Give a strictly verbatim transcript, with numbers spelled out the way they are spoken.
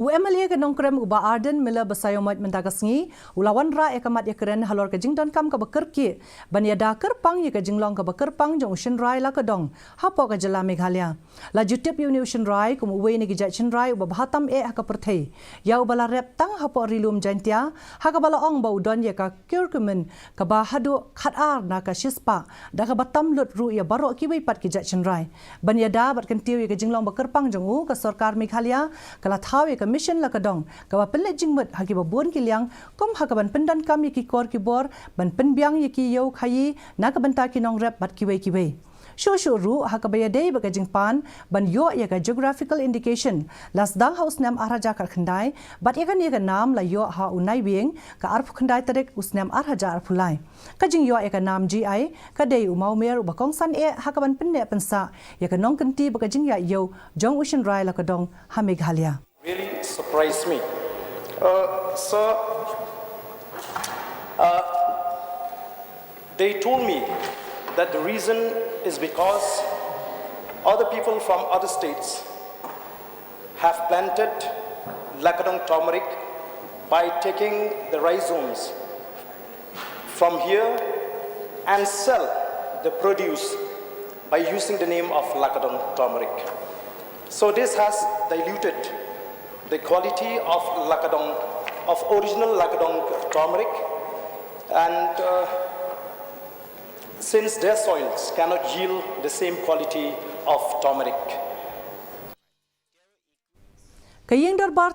U MLA ka Nongkrem u Bah Ardent Miller Basaiawmoit mynta ka sngi u la wanrah ïa ka mat ïakren halor ka jingdonkam kaba kyrkieh ban ïada kyrpang ïa ka jinglong kaba kyrpang jong u shynrai Lakadong hapoh ka jylla Meghalaya. La ju tip ïa une u shynrai kum uwei na ki jait shynrai uba bha tam eh ha ka pyrthei, ïa uba la rep tang hapoh Ri Lum Jaiñtia, ha kaba la ong ba u don ïa ka curcumin kaba haduh khatar na ka shispah, da kaba tam lut ruh ïa baroh kiwei pat ki jait shynrai. Ban ïada bad kyntiew ïa ka jinglong ba kyrpang jong u, ka sorkar Meghalaya ka la thaw ïa ka Mission Lakadong, kaba pynleit jingmut ha kiba bun ki liang, kum ha kaban pyndonkam ïa ki kor ki bor ban pynbiang ïa ki ïew khaïi na ka bynta ki nongrep bad kiwei kiwei. Shuh shuh ruh, ha kaba ïadei bad ka jingpan ban ïoh ïa ka geographical indication, la sdang ha u snem ar hajar khatkhyndai, bad ïa kane ka nam la ïoh ha u Naiwieng ka arphew khyndai tarik u snem ar hajar arphew lai. Ka jingïoh ïa ka nam GI ka dei u mawmer uba kongsan eh ha kaban pynneh pynsah ïa ka nongkynti bad ka jingïaid ïew jong u shynrai Lakadong ha Meghalaya. Really surprised me. Uh, sir, uh, they told me that the reason is because other people from other states have planted Lakadong turmeric by taking the rhizomes from here and sell the produce by using the name of Lakadong turmeric. So this has diluted the quality of Lakadong, of original Lakadong turmeric, and uh, since their soils cannot yield the same quality of turmeric. Ka ïing dorbar